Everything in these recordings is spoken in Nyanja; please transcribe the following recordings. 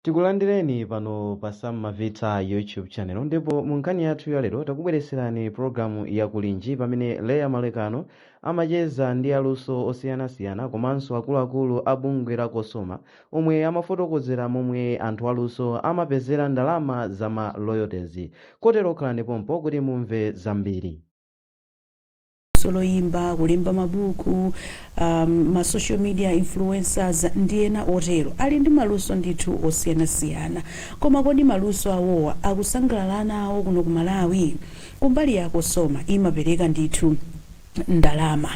Tikulandireni pano pa Sam Mavita YouTube channel, ndipo mu nkhani yathu ya lero takubweretserani pologalamu ya Kulinji, pamene Leya Malekano amacheza ndi aluso osiyanasiyana komanso akuluakulu a bungwe la COSOMA, omwe amafotokozera momwe anthu aluso amapezera ndalama za ma royalties. Kotero khalani pompo kuti mumve zambiri. Loyimba, kulemba mabuku, ma social media influencers ndi ena otero ali ndi maluso ndithu osiyanasiyana. Koma kodi maluso awowa akusangalala nawo kuno ku Malawi? Kumbali ya COSOMA imapereka ndithu ndalama,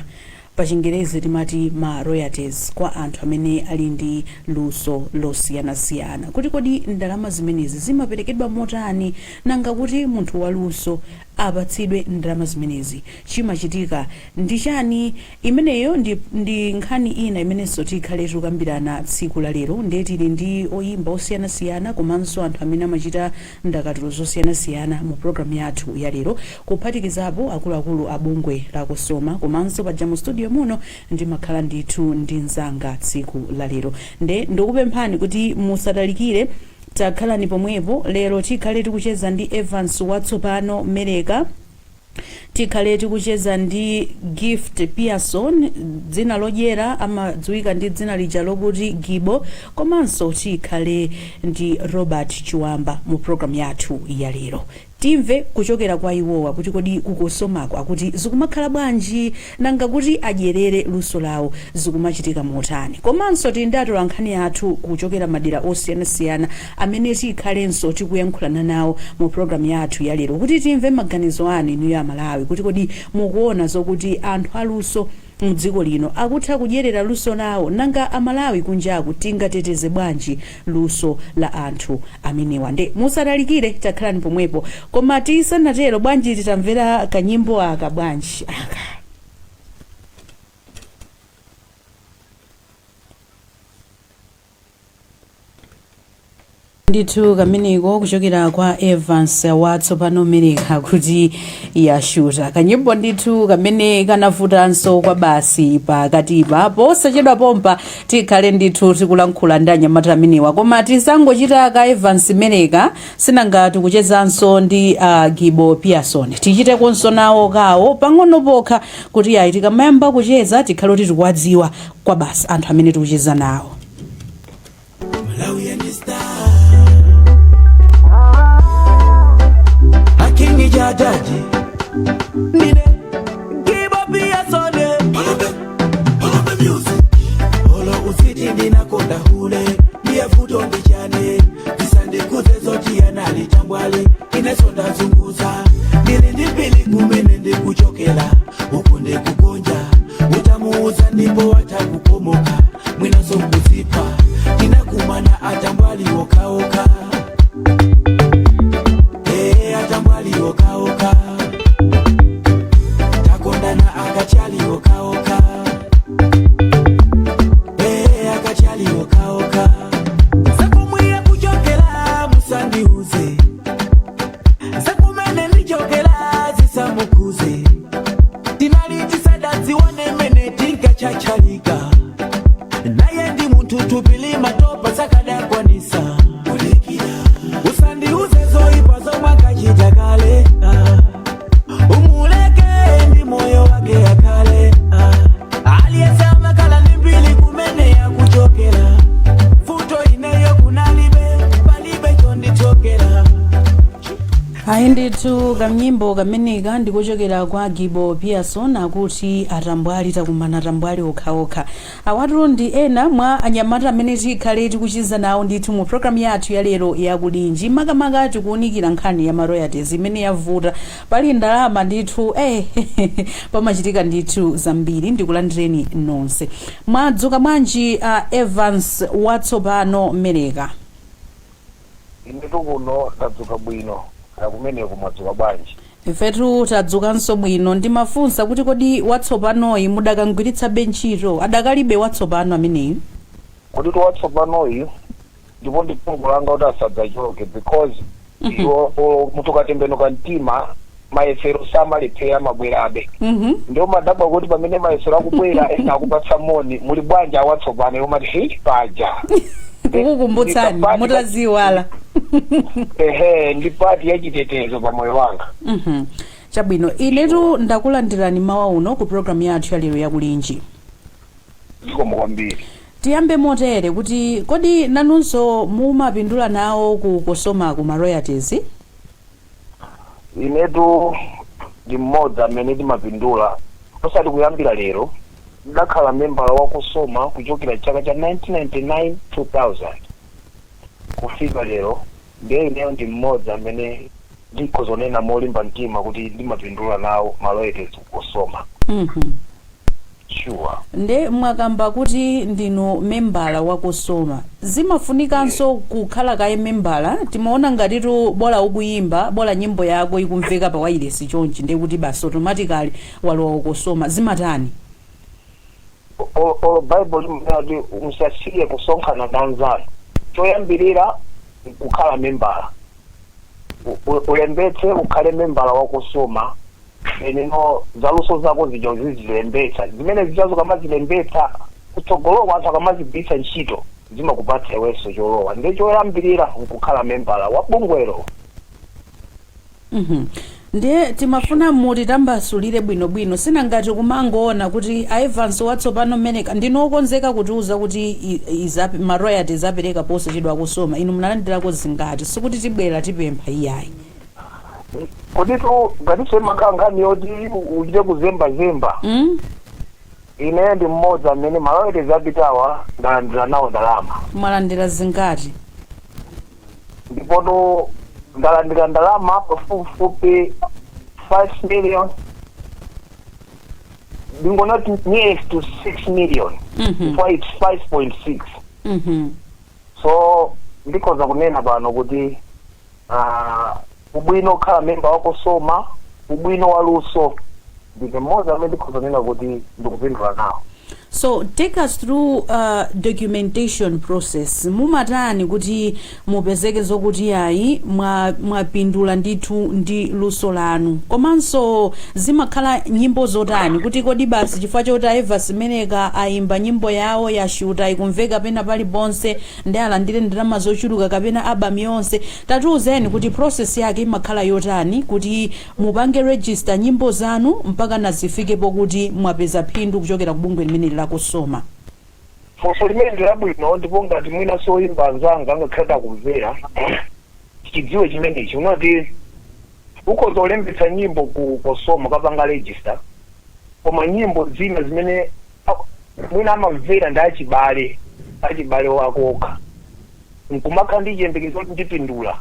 pa Chingerezi timati ma royalties, kwa anthu amene ali ndi luso losiyanasiyana. Kuti kodi ndalama zimenezi zimaperekedwa motani? Nanga kuti munthu waluso apatsidwe ndalama zimenezi, chimachitika ndi chani? Imeneyo ndi nkhani ina imenenso tikhale tikukambirana tsiku la lero. Ndiye tili ndi oyimba osiyanasiyana komanso anthu amene amachita ndakatulo zosiyanasiyana mu programu yathu ya lero, kuphatikizapo akuluakulu a bungwe la COSOMA. Komanso paja mu studio muno ndimakhala ndithu ndi mzanga tsiku la lero. Nde ndikupemphani kuti musatalikire, takhalani pomwepo. Lero tikhale tikucheza ndi Evans Watsopano Meleka, tikhale tikucheza ndi Gift Pearson, dzina lodyera amadziwika ndi dzina lija lokuti Gibo, komanso tikhale ndi Robert Chiwamba mu programu yathu ya lero. Timve kuchokera kwa iwowa kuti kodi ku COSOMAko akuti zikumakhala bwanji? Nanga kuti adyerere luso lawo zikumachitika motani? Komanso tili ndi atolankhani athu kuchokera madera osiyanasiyana amene tikhalenso tikuyankhulana nawo mu programu yathu ya lero, kuti timve maganizo anu inuyo Amalawi, kuti kodi mukuona zokuti anthu aluso mdziko lino akutha kudyerera luso lawo? Nanga Amalawi kunjaku tingateteze bwanji luso la anthu amenewa? Nde musatalikire, takhalani pomwepo. Koma tisanatero, bwanji titamvera kanyimbo aka? Bwanji aka? Ndithu kameneko kuchokera kwa Evans Watsopano Meleka, kuti Yashuta, kanyimbo ndithu kamene kanavutanso kwa basi pakatipa. Posachedwa pompa tikhale ndithu tikulankhula ndi anyamata amenewa, koma tisangochita ka Evans Meleka, sinanga tikuchezanso ndi Gibo Pearson, tichitekonso nawo kawo pang'ono pokha, kuti ayi, tikamayamba kucheza tikhale kuti tikuwadziwa kwa basi anthu amene tikucheza nawo. Malawi and star. Akingi Jadaji. Nine. Give up your Sunday. All of the music. Olo usiti ndinakonda hule. Ndiye vuto ndichane. Tisandikuze zoti analitambwale. Ineso ndazunguza. Ndili ndipili kumene ndikuchokera. Uku ndikugonja. Utamuuza ndipo watakukomoka. Mwinaso kuzipa. Tinakumana atambwali okaoka. Hey, atambwali okaoka. Takondana akachali okaoka. Hey, akachali okaoka. Zakumwiya kuchokera musandiuze. Zakumene ndichokera zisamukuze. Tinali tisadadziwane mene tinkachachalika. Naye ndi munthu tupili matopa sakadakwanisa. Usandiuze zoipa zomwe akachita kale. Ah. Umuleke ndi moyo wake akale. Ah. Aliyesema kala ni mbili kumene yakuchokera. Futo ineyo kunalibe palibe chondichokera. Ayi ndithu, kanyimbo kameneka ndikuchokera kwa Gibo Pearson, akuti Atambwali, takumana atambwali okhaokha. Awatu ndi ena mwa anyamata amene tikhale tikucheza nawo ndithu mu programu yathu ya lero yakulinji. Makamaka tikuwunikira nkhani ya ma royalties imene yavuta. Pali ndalama ndithu, pamachitika ndithu zambiri. Ndikulandireni nonse. Mwadzuka bwanji, Evans Watsopano Meleka? Inetu kuno ndadzuka bwino. Kaya kumeneko mwadzuka bwanji? Ifetu tadzukanso bwino. Ndimafunsa kuti kodi watsopanoyi mudakangwiritsabe ntchito? Adakalibe watsopano ameneyu? Kuti watsopanoyu, ndipo ndi phungu langa kuti asadzachoke, because iwo munthu ukatembenuka mtima, mayesero samalephera, amabwerabe. Ndio madabwa kuti pamene mayesero akubwera, ena akupatsa moni, "Muli bwanji awatsopano?" Iwo mati, "Hei, paja." Kukukumbutsani mutaziwala. Ehe, ndi part yachitetezo pa moyo wanga. Chabwino, inetu ndakulandirani mawa uno ku programu yathu yalero yakulinji. Zikomo kwambiri. Tiyambe motere kuti kodi nanunso mumapindula nawo ku COSOMA, ku ma royalties? Inetu ndi mmodzi amene ndimapindula, osati kuyambira lero. Ndakhala membala wa COSOMA kuchokera chaka cha 1999 2000 kufika lero. Ndiye ineyo ndi mmodzi amene ndikhozonena molimba mtima kuti ndimapindula nawo ma royalties COSOMA. Sure. Nde mwakamba kuti ndinu membala wa COSOMA. Zimafunikanso kukhala kaye membala? Timaona ngatitu bola ukuyimba, bola nyimbo yako ikumveka pa wailesi chonchi, ndiye kuti basi, automatically walowa COSOMA. Zimatani? Olo Bible limanena kuti musasiye kusonkhana ndi anzanu. Choyambirira kukhala membala. Ulembetse, ukhale membala wa COSOMA. Eneno zaluso zako zija uzizilembetsa. Zimene zichazo kamazilembetsa, kutsogoloko anthu akamazigwiritsa ntchito, zimakupatsa iwenso cholowa. Ndiye choyambirira nkukhala membala wa bungwelo. Ndiye timafuna mutitambasulire bwinobwino. Sinangati kumangoona kuti a Evans watsopano mmeneka, ndinu okonzeka kutiuza kuti ma royalties apereka posachedwa COSOMA, inu munalandirako zingati? Sikuti tibwera tipempha, iyayi. Koditu ngatinso imakhala nkhani yoti uchite kuzembazemba. Ine ndi mmodzi amene ma royalties apitawa ndalandira nawo ndalama. Mwalandira zingati? Ndipoto ndalandira ndalama pafupifupi 5 million, ndingonati nearest to 6 million, before it's 5.6. So ndikhoza kunena pano kuti ubwino okhala memba wa COSOMA, ubwino wa luso, ndine mmodzi amene ndikhoza kunena kuti ndikupindula nawo. So take us through documentation process. Mumatani kuti mupezeke zokuti ayi, mwapindula ndithu ndi luso lanu? Komanso zimakhala nyimbo zotani? Kuti kodi basi chifukwa choti Evans Meneka ayimba nyimbo yawo, yashuta, ikumveka pena paliponse, ndi alandire ndalama zochuluka, kapena album yonse? Tatiuzeni kuti process yake imakhala yotani kuti mupange register nyimbo zanu mpaka nazifikepo kuti mwapeza phindu kuchokera ku bungwe limene la COSOMA. Funso limene ndi labwino, ndipo ngati mwina soyimba anzanga angakhale akumvera, chidziwe chimenechi unati ukhoza kulembetsa nyimbo ku COSOMA, kapanga register, koma nyimbo zina zimene mwina amamvera ndi achibale wako okha, nkumakhala ndi chiyembekezo kuti ndipindula,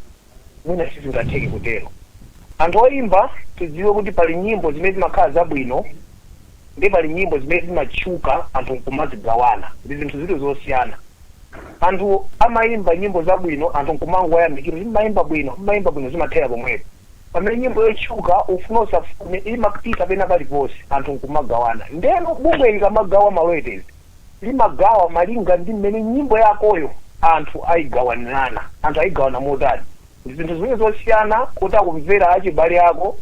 mwina sizingatheke kutero. Anthu oyimba tidziwe kuti pali nyimbo zimene zimakhala zabwino ndi pali nyimbo zimene zimatchuka anthu nkumazigawana. Ndi zinthu zili zosiyana. Anthu amayimba nyimbo zabwino, anthu nkumangoyamikira, "Mmayimba bwino, mmayimba bwino," zimathera pomwepo. Pamene nyimbo yotchuka, ufuna usafune, imapita pena paliponse, anthu nkumagawana. Ndeno bungwe likamagawa ma royalties, limagawa malinga ndi mmene nyimbo yakoyo anthu ayigawanirana, anthu ayigawana motani. Ndi zinthu zimene zosiyana kuti akumvera achibale ako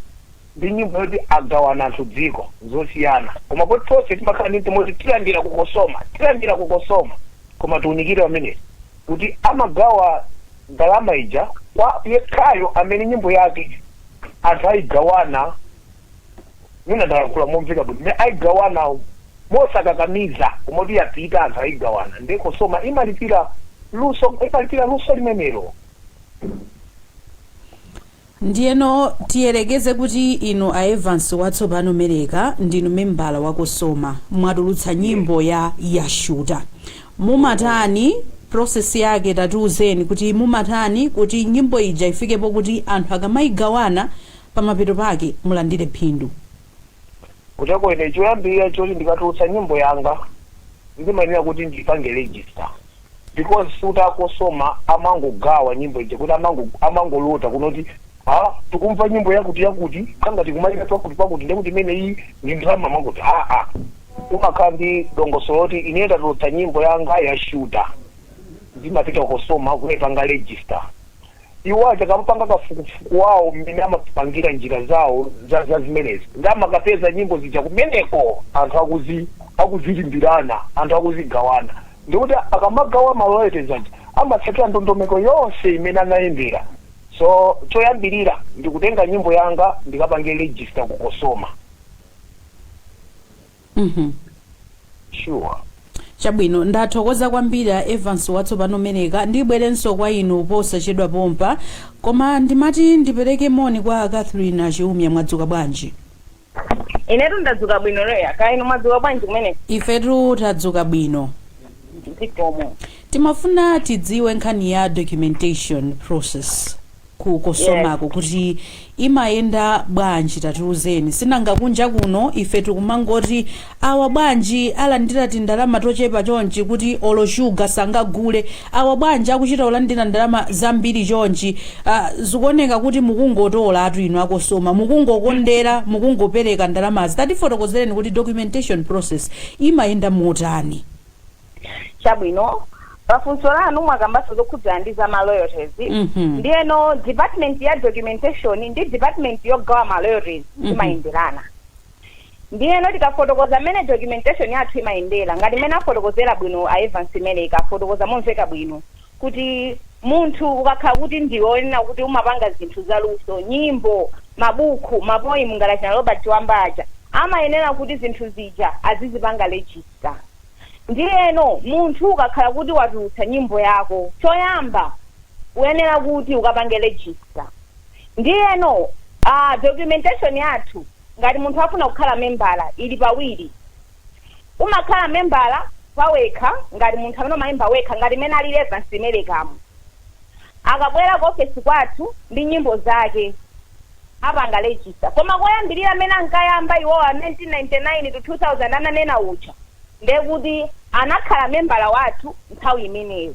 ndi nyimbo yoti agawana anthu dziko, zosiyana. Koma poti tonse timakhala ndi mtima kuti tilandira ku COSOMA, tilandira ku COSOMA, koma tiunikire pamenepo kuti amagawa ndalama ija kwa yekhayo amene nyimbo yake anthu ayigawana. Mwina ndalankhula momveka bwino, mmene ayigawana mosakakamiza, koma kuti yapita, anthu ayigawana. Ndiye COSOMA imalipira luso, imalipira luso limenelo. Ndiyeno tiyerekeze kuti inu a Evans watsopano Mereka ndinu membala wa COSOMA, mwatulutsa nyimbo ya yashuta. Mumatani? Process yake tatiuzeni kuti mumatani kuti nyimbo ija ifikepo kuti anthu akamayigawana, pamapeto pake mulandire phindu. Kuteko ine choyambirira choti ndikatulutsa nyimbo yanga, ndimayenera kuti ndipange register, because suti a COSOMA amangogawa nyimbo ija kuti amangolota kunoti, "Ha, tikumva nyimbo yakuti yakuti, kangati kumalira pakuti pakuti, ndekuti imene iyi ndi ndalama," manguti aa. Umakhala ndi dongosolo loti ine ndatulutsa nyimbo yanga, yashuta, ndimapita COSOMA kuipanga register. Iwo aja akamapanga kafukufuku wawo, mmene amapangira njira zawo za zimenezi, ndi amakapeza nyimbo zija kumeneko anthu akuzilimbirana, anthu akuzigawana. Ndikuti akamagawa ma royalties aja, Amatsatira ndondomeko yonse imene anayendera. So choyambirira ndikutenga nyimbo yanga ndikapange register ku COSOMA. Sure. Chabwino, ndathokoza kwambiri a Evans Watsopano Meleka. Ndibwerenso kwa inu posachedwa pompa, koma ndimati ndipereke moni kwa Catherine Achiumya. Mwadzuka bwanji? Inetu ndadzuka bwino, Leya. Kaya inu mwadzuka bwanji kumene? Ifetu tadzuka bwino. Zikomo. Timafuna tidziwe nkhani ya documentation process ku COSOMAko kuti imayenda bwanji. Tatiuzeni. Sinanga kunja kuno ife tikumangoti awa bwanji alandira tindalama tochepa chonchi kuti olo shuga sangagule, awa bwanji akuchita kulandira ndalama zambiri chonchi? Zikuoneka kuti mukungotola atu inu a COSOMA, mukungokondera, mukungopereka ndalamazi. Tatifotokozereni kuti documentation process imayenda motani? Chabwino, pafunso lanu mwakambaso zokhudzana ndi za ma royalties. Ndiyeno department ya documentation ndi department yogawa ma royalties imayenderana. Ndiyeno tikafotokoza mmene documentation yathu imayendera, ngati mmene afotokozera bwino a Evans Meleka, afotokoza momveka bwino kuti munthu ukakhala kuti ndiwonena kuti umapanga zinthu zaluso, nyimbo, mabuku, ma poem, ngati achina Robert Chiwambaja, amayenera kuti zinthu zija azizipanga register. Ndiyeno munthu ukakhala kuti watulutsa nyimbo yako, choyamba uyenera kuti ukapange register. Ndiyeno documentation yathu, ngati munthu afuna kukhala membala, ili pawiri. Umakhala membala pawekha ngati munthu amene umayimba wekha, ngati mmene alili Evans Melekamo, akabwera ku ofesi kwathu ndi nyimbo zake apanga register. Koma koyambirira amene ankayamba iwowa 1999 to 2000 ananena uja, ndekuti anakhala membala wathu nthawi imeneyo,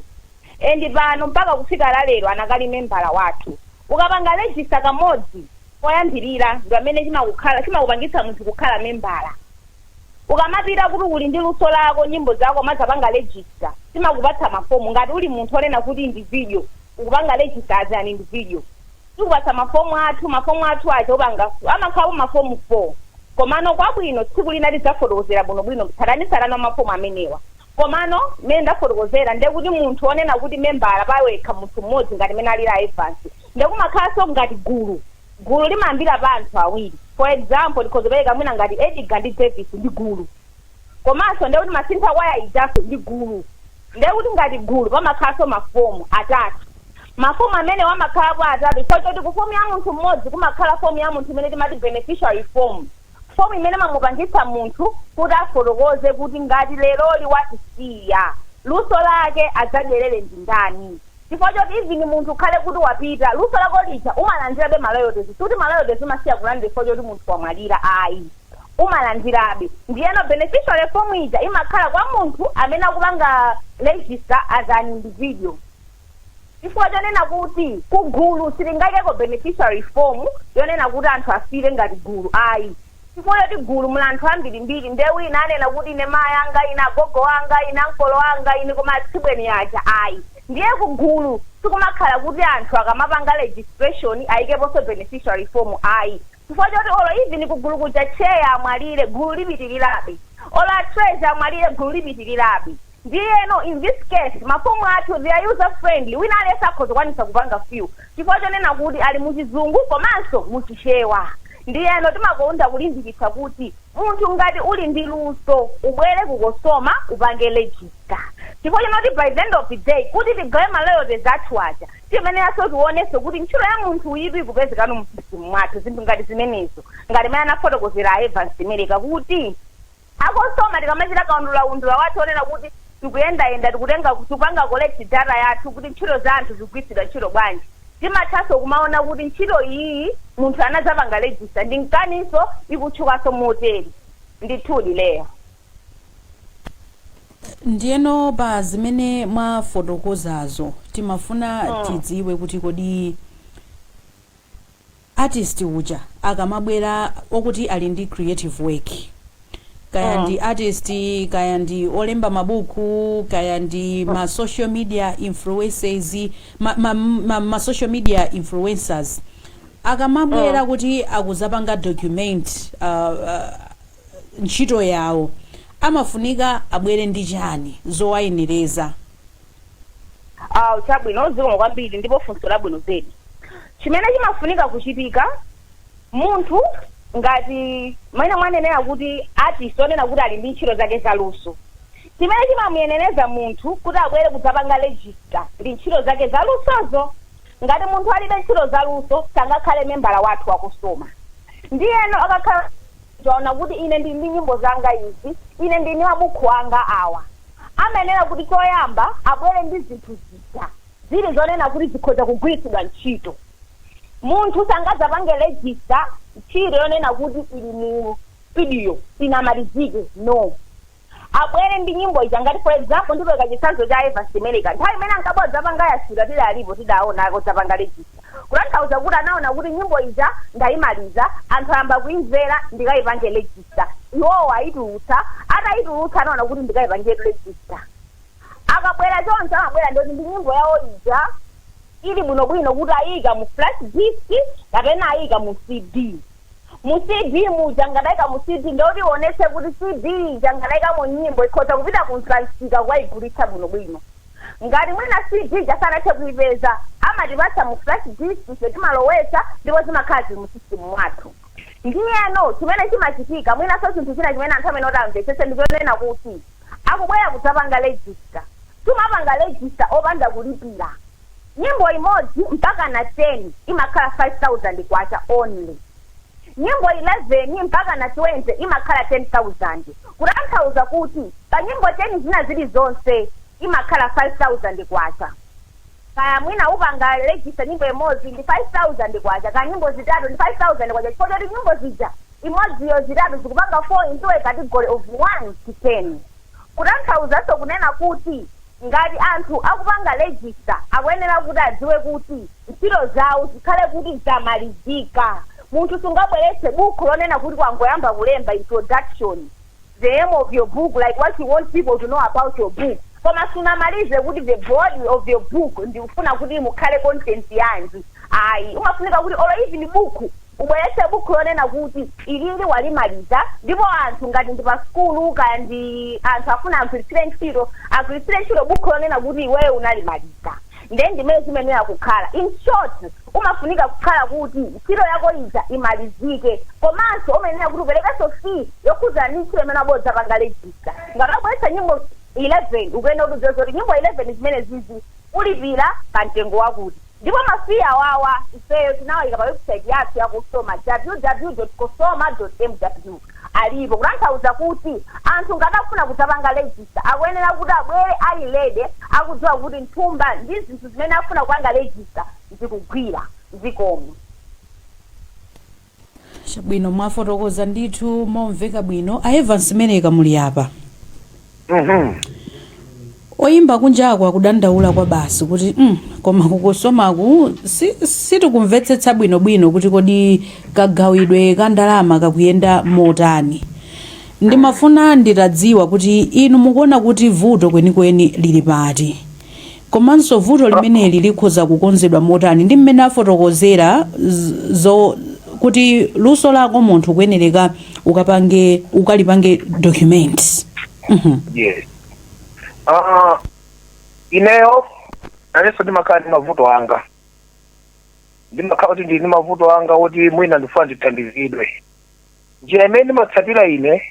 and pano mpaka kufika la lero anakali membala wathu. Ukapanga register kamodzi koyambirira ndi amene chimakukhala chimakupangitsa munthu kukhala membala. Ukamapita kuti uli ndi luso lako, nyimbo zako, madzapanga register, timakupatsa mafomu. Ngati uli munthu onena kuti individual, ukupanga register as an individual, tikupatsa mafomu athu. Mafomu athu aja upanga amakhala mafomu 4. Komano kwabwino tsiku lina tidzafotokozera bwinobwino tsatanitsatani wa mafomu amenewa. Komano mmene ndafotokozera, ndiye kuti munthu onena kuti membala pawekha, munthu mmodzi ngati mmene alili a Evans, ndekumakhalanso ngati gulu. Gulu limayambira pa anthu awiri. For example, tikhozopereka mwina ngati Edgar ndi Davis ndi gulu, komanso ndekuti Masintha Kwaya ijaso ndi gulu. Ndekuti ngati gulu pamakhalanso mafomu atatu. Mafomu amene wamakhalapo atatu chifukwa choti ku fomu ya munthu mmodzi kumakhala fomu ya munthu imene timati beneficiary form, fomu imene mamupangitsa munthu kuti afotokoze kuti ngati leroli watisiya, luso lake adzadyerere ndi ndani, chifukwa choti even munthu ukhale kuti wapita, luso lako lija umalandirabe ma royalties. Sikuti ma royalties umasiya kulandira chifukwa choti munthu wamwalira, ayi, umalandirabe. Ndiyeno beneficiary form ija imakhala kwa munthu amene akupanga register as an individual, chifukwa chonena kuti kugulu silingayikeko beneficiary form yonena kuti anthu afire ngati gulu, ayi, chifukwa choti gulu muli anthu ambirimbiri. Nde wina anena kuti ine mayi anga, ine agogo anga, ine ankolo anga, ine koma atsibweni aja, ayi. Ndiye kugulu sikumakhala kuti anthu akamapanga registration ayikeponso beneficiary form, ayi, chifukwa choti olo even kugulu kuja chair amwalire, gulu lipitirirabe, olo a treasurer amwalire, gulu lipitirirabe. Ndiyeno in this case mafomu athu, they are user friendly. Wina aliyense akhoza kukwanisa kupanga fill chifukwa chonena kuti ali muchizungu komanso muchichewa. Ndiyeno timakonda kulimbikitsa kuti munthu ngati uli ndi luso ubwere ku COSOMA upange register, chifukwa chinoti by the end of the day kuti tigawe ma royalties athu aja, timeneyaso tionenso kuti ntchito ya munthu uyitu ikupezekano mu system mwathu, zinthu ngati zimenezo, ngati mene anafotokozera a Evans Meleka kuti a COSOMA tikamachita kaundulaundula wathu onena kuti tikuyendayenda, tikutenga, tikupanga collect data yathu kuti ntchito za anthu zikugwiritsidwa ntchito bwanji, timathanso kumaona kuti ntchito iyi munthu anadzapanga register ndi nkaninso ikutchukanso motere. Ndithudi, Leya. Ndiyeno pa zimene mwafotokozazo, timafuna tidziwe kuti kodi artist uja akamabwera okuti ali ndi creative work, kaya ndi artist, kaya ndi olemba mabuku, kaya ndi ma social media influencers, ma social media influencers, akamabwera kuti akuzapanga document ntchito yawo, amafunika abwere ndi chani zowayenereza? Ah, chabwino, zikomo kwambiri, ndipo funso labwino zedi. Chimene chimafunika kuchitika, munthu ngati mwene mwanenera kuti artist onena kuti ali ndi ntchito zake zaluso, chimene chimamuyenereza munthu kuti abwere kudzapanga register ndi ntchito zake zalusozo. Ngati munthu alibe ntchito zaluso, sangakhale membala wathu wa COSOMA. Ndiyeno akakhala taona kuti ine ndili ndi nyimbo zanga izi, ine ndili ndi mabuku anga awa, amayenera kuti choyamba abwere ndi zinthu zija zili zonena kuti zikhoza kugwiritsidwa ntchito. Munthu sangadzapange register ntchito yonena kuti ili mu studio, inamalizike, no. Abwere ndi nyimbo ija. Ngati for example, ndipereka chitsanzo cha Evans America, nthawi imene ankabwera dzapanga yasira tili alipo, tidaona akudzapanga register, kutanthauza kuti anaona kuti nyimbo ija ndayimaliza, anthu ayamba kuimvera, ndikayipange register. Iwowo ayitulutsa, atayitulutsa anaona kuti ndikayipange register. Akabwera choncho, amabwera ndoti ndi nyimbo yawo ija ili bwinobwino, kuti ayika mu flash disk kapena ayika mu CD. Mu CD muja, ngatayika mu CD, ndoti ionetse kuti CD ija ngatayika mu nyimbo ikhoza kupita ku msika kukayigulitsa bwinobwino. Ngati mwina CD ija sanathe kuipeza, amatipatsa mu flash disk, ife timalowetsa ndipo zimakhala zili mu system mwathu. Ndiyeno chimene chimachitika, mwinanso chinthu china chimene anthu amene oti amvetsetse, ndichonena kuti akubwera kudzapanga register, tumapanga register opanda kulipira. Nyimbo imodzi mpaka na 10 imakhala 5000 kwacha only, nyimbo 11 mpaka na 20 imakhala 10,000, kutanthauza kuti pa nyimbo 10 zina zilizonse imakhala 5000 kwacha. Kaya mwina upanga register nyimbo imodzi ndi 5000 kwacha, kaya nyimbo zitatu ndi 5000 kwacha, chifukwa choti nyimbo zija imodziyo zitatu zikupanga 4 into a category of 1 to 10. Kutanthauzanso kunena kuti ngati anthu akupanga register, akuyenera kuti adziwe kuti ntchito zawo zikhale kuti zamalizika. Munthu sungabweretse buku lonena kuti kwangoyamba kulemba introduction, the aim of your book, like what you want people to know about your book, koma sunamalize kuti the body of your book ndikufuna kuti mukhale content yanji, ayi. Umafunika kuti olo even buku, ubweretse buku lonena kuti ilili walimaliza, ndipo anthu ngati ndi pa sukulu, kaya ndi anthu afuna agwiritsire ntchito, agwiritsire ntchito buku lonena kuti iweyo unalimaliza. Ndiye ndimene zimenera kukhala. In short, umafunika kukhala kuti ntchito yako ija imalizike, komanso umayenera kuti uperekenso fee yokhudzana ndi ntchito imene abodza panga register. Ngati wabweretsa nyimbo 11, ukuyenera kuti udziwe kuti nyimbo 11 zimene zizi ulipira pa mtengo wakuti. Ndipo ma fee awawa ifeyo tinawayika pa website yathu ya COSOMA, www.cosoma.mw, alipo. Kutanthauza kuti anthu ngati akufuna kudzapanga register, akuyenera kuti abwere ali ready, akudziwa kuti nthumba ndi zinthu zimene afuna kupanga register zikugwira. Zikomo. Chabwino, mwafotokoza ndithu momveka bwino. A Evans Meleka, muli apa? Mhm. Oyimba kunjako akudandaula kwa basi kuti koma ku COSOMAku sitikumvetsetsa bwinobwino kuti kodi kagawidwe ka ndalama kakuyenda motani. Ndimafuna nditadziwa kuti inu mukuona kuti vuto kwenikweni lili pati, komanso vuto limeneli likhoza kukonzedwa motani, ndi mmene afotokozera zo kuti luso lako munthu kuyenereka ukapange, ukalipange document. Yes, ineyo nanenso ndimakhala ndi mavuto anga, ndimakhala kuti ndili ndi mavuto anga oti mwina ndifuna ndithandizidwe. Njira imene ndimatsatira ine,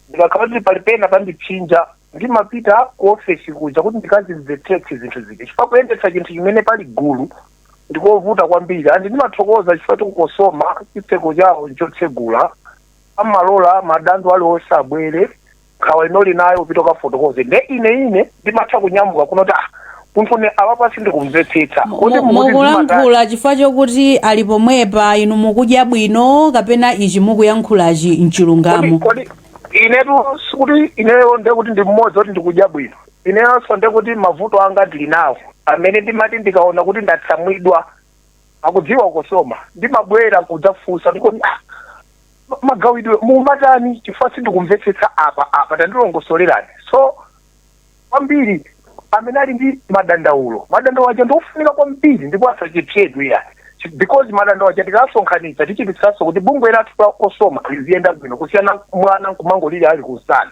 ndikakhala kuti pali pena pandipsinja, ndimapita ku ofesi kuja kuti ndikazimvetsetse zinthu zija, chifukwa kuyendetsa chinthu chimene pali gulu ndikovuta kwambiri. And ndimathokoza chifukwa ku COSOMA chitseko chawo nchotsegula, amalola madando aliwonse abwere, nkhawa inoli nayo upita ukafotokoze. Nde ine ndimatha kunyamuka kuno kuti ah, kunthune awapa sindikumvetsetsa. Kodi mukuti zimatani? Mukulankhula chifukwa chokuti ali pomwepa inu mukudya bwino, kapena ichi mukuyankhulachi mchilungamo? Kodi inetu sikuti ineyo ndekuti ndi mmodzi oti ndikudya bwino. Ineyonso ndekuti mavuto anga ndili nawo amene ndimati ndikaona kuti ndatsamwidwa, akudziwa COSOMA, ndimabwera kudzafunsa ndikuti ah, magawidwe mumatani? Chifukwa sindikumvetsetsa apa apa, tandilongosolerani. So kwambiri amene ali ndi madandaulo, madandaulo aja ndiofunika kwambiri ndipo asachepsedwe ya, because madandaulo aja tikasonkhanitsa tichititsanso kuti bungwe lathu la COSOMA liziyenda bwino, kusiyana mwana nkumangolira ali kunsana,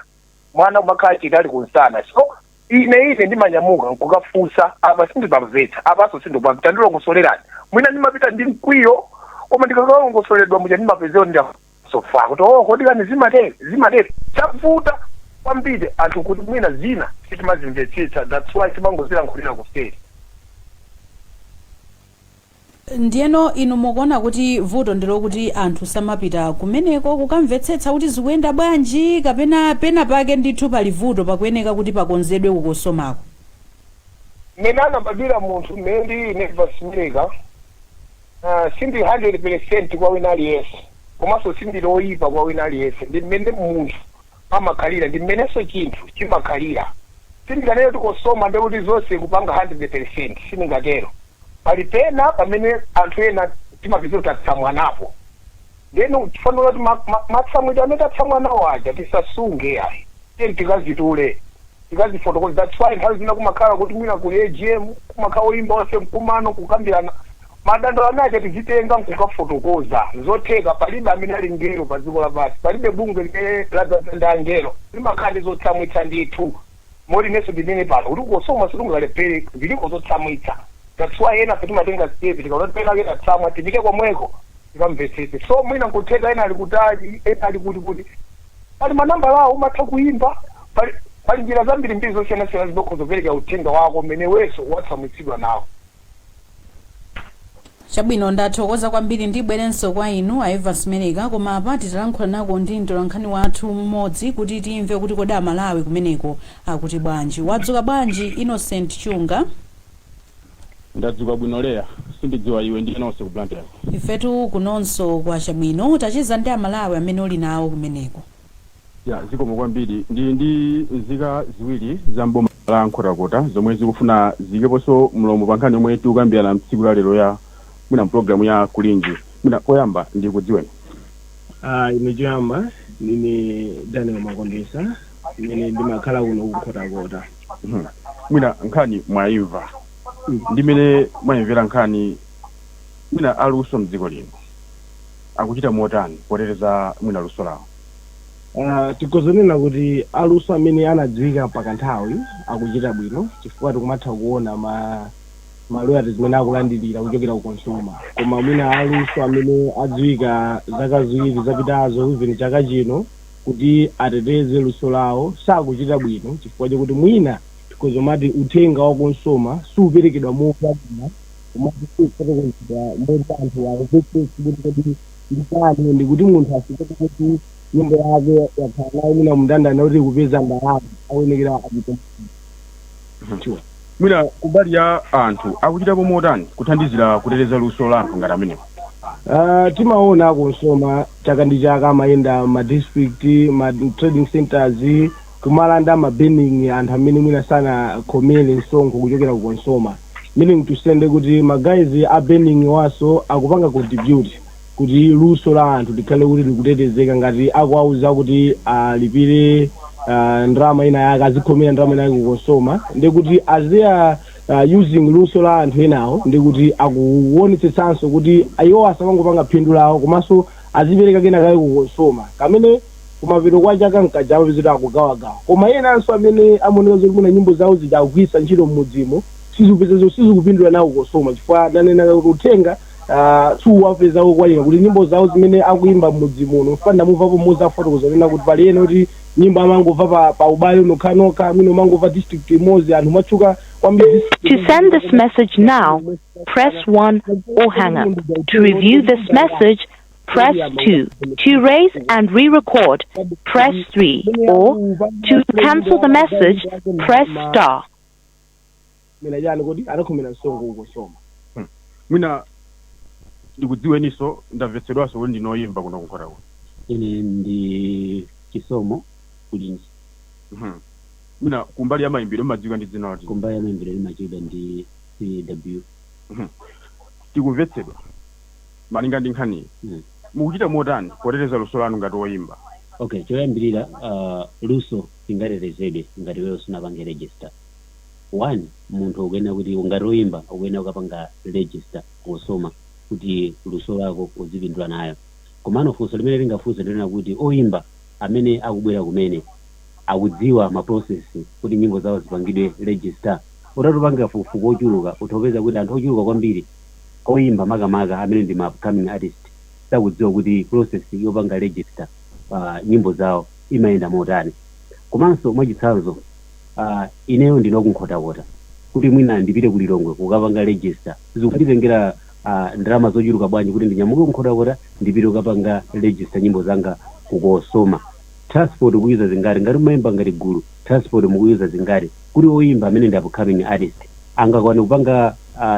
mwana kumakhala chete ali kunsana. So Ine ndimanyamuka nkukafunsa, apa sindipamvetsa, apaso sindipamvetsa, tandilongosolerani. Mwina ndimapita ndi mkwiyo, koma ndikakalongosoledwa muja ndimapezera ndasofa kuti, oh, kodi kani zimatere zimatere. Chavuta kwambiri anthu kuti mwina zina sitimazimvetsetsa, that's why timangozilankhulira kuseri. Ndiyeno inu mukuona kuti vuto ndilokuti anthu samapita kumeneko kukamvetsetsa kuti zikuyenda bwanji, kapena pena pake ndithu pali vuto pakuyeneka kuti pakonzedwe ku COSOMAko? Mmene anabadwira munthu, mmene ndi ine Simirika, sindi 100% kwa wina aliyense, komanso sindili oyipa kwa wina aliyense. Ndi mmene munthu amakhalira, ndi mmenenso chinthu chimakhalira. Sindinganene kuti COSOMA ndekuti zonse kupanga 100%, sindingatero. Pali pena pamene anthu ena timapeza kuti tatsamwanapo. Ndeno tifanira kuti matsamwidwe amene tatsamwanawo aja tisasunge ayi, tiye tikazitule, tikazifotokoza. That's why nthawi zina kumakhala kuti mwina kuli AGM, kumakhala oyimba onse, mkumano, kukambirana madandaulo amene aja, tizitenga nkukafotokoza. Zotheka, palibe amene ali ngelo pa dziko lapansi, palibe bungwe limene ladzaza ndi angelo, limakhala ndi zotsamwitsa ndithu. Moti inenso ndinene pano kuti COSOMA sitingalephere, ziliko zotsamwitsa. That's why ena timatenga step, tikaona pena ke tatsamwa, tipite komweko tikamvetsetse. So mwina nkutheka ena ali kutali, ena ali kuti pali manambala awo, umatha kuimba, pali njira zambirimbiri zosiyanasiyana zimene zopereka uthenga wako mmene wenso watsamwitsidwa nawo. Chabwino, ndathokoza kwambiri. Ndibwerenso kwa inu a Evans Meleka, koma apa titalankhula nako ndi mtolankhani wathu mmodzi kuti timve kuti kodi Amalawi kumeneko akuti bwanji. Wadzuka bwanji, Innocent Chunga? Ndadzuka bwino, Leya. Sindidziwa iwe ndi nonse ku Blantyre. Ifetu kunonso kwa chabwino. Tacheza ndi Amalawi amene uli nawo kumeneko. Ya, zikomo kwambiri. Ndi nzika ziwiri za mboma la Nkhotakota zomwe zikufuna zikeponso mlomo pa nkhani yomwe tikukambirana mtsiku la lero ya mwina mpulogalamu ya Kulinji. Mwina poyamba ndikudziweni. Ah, ine choyamba ndine Daniel Makondesa, imene ndimakhala kuno kunkhotakota. Mwina nkhani mwayimva, ndimene mwayimvera nkhani, mwina aluso mdziko lino akuchita motani poteteza mwina luso lawo? Tikozonena kuti aluso amene anadziwika pakanthawi akuchita bwino, chifukwa tikumatha kuona ma royalties zimene akulandirira kuchokera ku COSOMA. Koma mwina aluso amene adziwika zaka 2 zapitazo, even chaka chino, kuti ateteze luso lawo sakuchita bwino, chifukwa chokuti mwina tikozomati uthenga wa COSOMA superekedwa mokwanira, komanso sufotokozedwa moti anthu amvetsetse kuti kodi ndikani, ndikuti munthu afike kuti nyimbo yake yakhala nayo mwina mndandanda kuti kupeza ndalama, akuyenekera achite. Mwina kumbali ya anthu akuchitapo motani kuthandizira kuteteza luso la anthu ngati amenewo? Timaona COSOMA chaka ndi chaka amayenda ma district, ma trading centers, kumalanda ma burning anthu amene mwina sanakhomere msonkho kuchokera ku COSOMA, meaning to say kuti ma guys a burning waso akupanga contribute kuti luso la anthu likhale kuti likutetezeka. Ngati akuwauza kuti alipire ndalama ina yake, azikhomera ndalama ina yake ku COSOMA, ndikuti as they are using luso la anthu enawo, ndikuti akuonetsetsanso kuti iwo asamangopanga phindu lawo, komanso azipereka kena kake ku COSOMA kamene kumapeto kwa chaka mkaja amapezeka akugawagawa. Koma enanso amene amaoneka zoti mwina nyimbo zawo zija akugwiritsa ntchito m'mudzimo, sizikupeza, sizikupindula nawo COSOMA, chifukwa nanena kuti uthenga suwapeza okwanira kuti nyimbo zawo zimene akuimba m'mudzi muno. Fana ndamumvapo mmodzi afotokoza kunena kuti pali ena kuti nyimbo amangomva pa ubale nokhanokha, mwina umangomva district imodzi, anthu matchuka kwambiri. To send this message now, press 1 or hang up. To review this message, press 2. To erase and re-record, press 3. Or to cancel the message, press star. Mena chani, kodi anakhomera msonkho ku COSOMA? Mwina ndikudziweninso, ndamvetsedwanso kuti ndinoyimba kuno kunkhotakota. Ine ndi Chisomo Kulinji. Mwina kumbali ya mayimbidwe mumadziwika ndi dzina lati? Kumbali ya mayimbidwe limachedwa ndi CW. Tikumvetsedwa, malinga ndi nkhaniyi, mukuchita motani poteteza luso lanu ngati woyimba? Okay, choyambirira, luso singatetezedwe ngati wewe sunapange register. One, munthu ukuyenera kuti ngati woyimba ukuyenera kukapanga register COSOMA kuti luso lako uzipindula nayo. Komano funso limene lingafunse ndilena kuti oyimba amene akubwera kumene Akudziwa ma process kuti nyimbo zawo zipangidwe register? Utatupanga kafukufuku ochuluka, utapeza kuti anthu ochuluka kwambiri oyimba, makamaka amene ndi ma upcoming artist, sakudziwa kuti process yopanga register nyimbo zawo imayenda motani. Komanso mwachitsanzo, ineyo ndine wakuNkhotakota, kuti mwina ndipite ku Lilongwe kukapanga register zikunditengera ndalama zochuluka bwanji kuti ndinyamuke kuNkhotakota ndipite kukapanga register nyimbo zanga ku COSOMA? Transport kuyuza zingati? Ngati mumayimba ngati gulu, transport mukuyuza zingati? Kuti oyimba amene ndi upcoming artist angakwane kupanga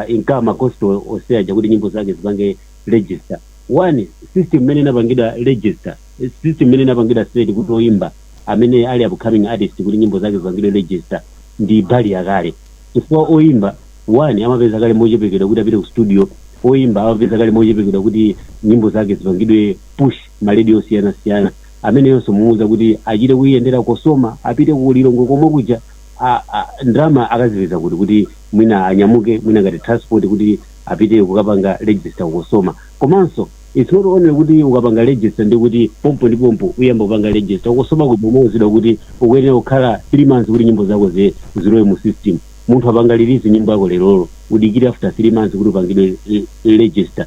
incur ma cost oseaja kuti nyimbo zake zipange register? One, system imene inapangidwa register, system imene inapangidwa set kuti oyimba amene ali upcoming artist kuti nyimbo zake zipangidwe register ndi bali yakale, chifukwa oyimba, one, amapeza kale mochepekedwa kuti apite ku studio. Oyimba amapeza kale mochepekedwa kuti nyimbo zake zipangidwe push ma radio osiyanasiyana. Ameneyonso mumuuza kuti achite kuyendera COSOMA, apite ku Lilongwe komwe kuja, ndalama akazipeza kuti mwina anyamuke, mwina ngati transport, kuti apite kukapanga register ku COSOMA? Komanso it's not only kuti ukapanga register ndi kuti pompo ndi pompo uyamba kupanga register uCOSOMA kuti umauzidwa kuti ukuyenera kukhala 3 months kuti nyimbo zako zilowe mu system. Munthu apanga release nyimbo yako lerolo, udikire after 3 months kuti upangidwe register.